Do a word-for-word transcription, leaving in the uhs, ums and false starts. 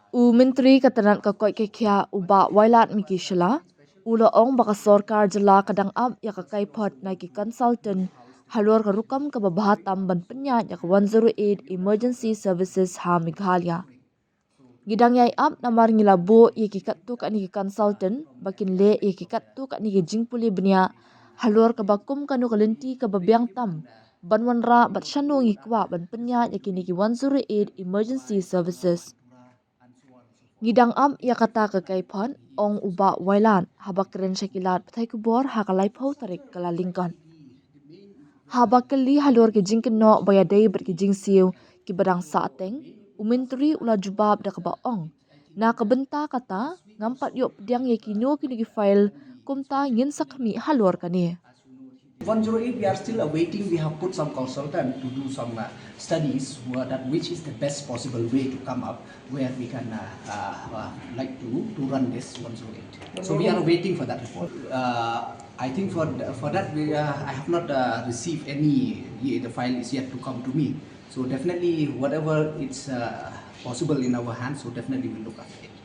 U Myntri ka tnat ka koit ka khiah u Bah Wailadmiki Shylla u la ong ba ka sorkar jylla ka dang ap ïa ka kaiphod na ki consultant halor ka rukom kaba bha tam ban pynïaid ïa ka one zero eight emergency services ha Meghalaya. Ngi dang ïai ap namar ngi la buh ïa ki katto katne ki consultant ba kin leh ïa ki katto katne ki jingpule bniah halor kaba kum kano ka lynti kaba biang tam ban wanrah bad shano ngi kwah ban pynïaid ïa kine ki one zero eight emergency services. Ngi dang ap ïa kata ka kaiphod, ong u Bah Wailad haba kren sha ki lad pathai khubor ha ka laiphew tarik Kyllalyngkot. Haba kylli halor ki jingkynnoh ba ïadei bad ki jingsiew kiba dang sahteng, u Myntri u la jubab da kaba ong, na ka bynta kata ngam pat ïoh pdiang ïa kino kino ki file, kumta ngin sa khmih halor kane. One zero eight, we are still awaiting. We have put some consultant to do some uh, studies where that which is the best possible way to come up where we can uh, uh, uh, like to, to run this one zero eight. So we are waiting for that report. Uh, I think for th- for that we, uh, I have not uh, received any. The file is yet to come to me. So definitely, whatever it's uh, possible in our hands, so definitely we'll look after it.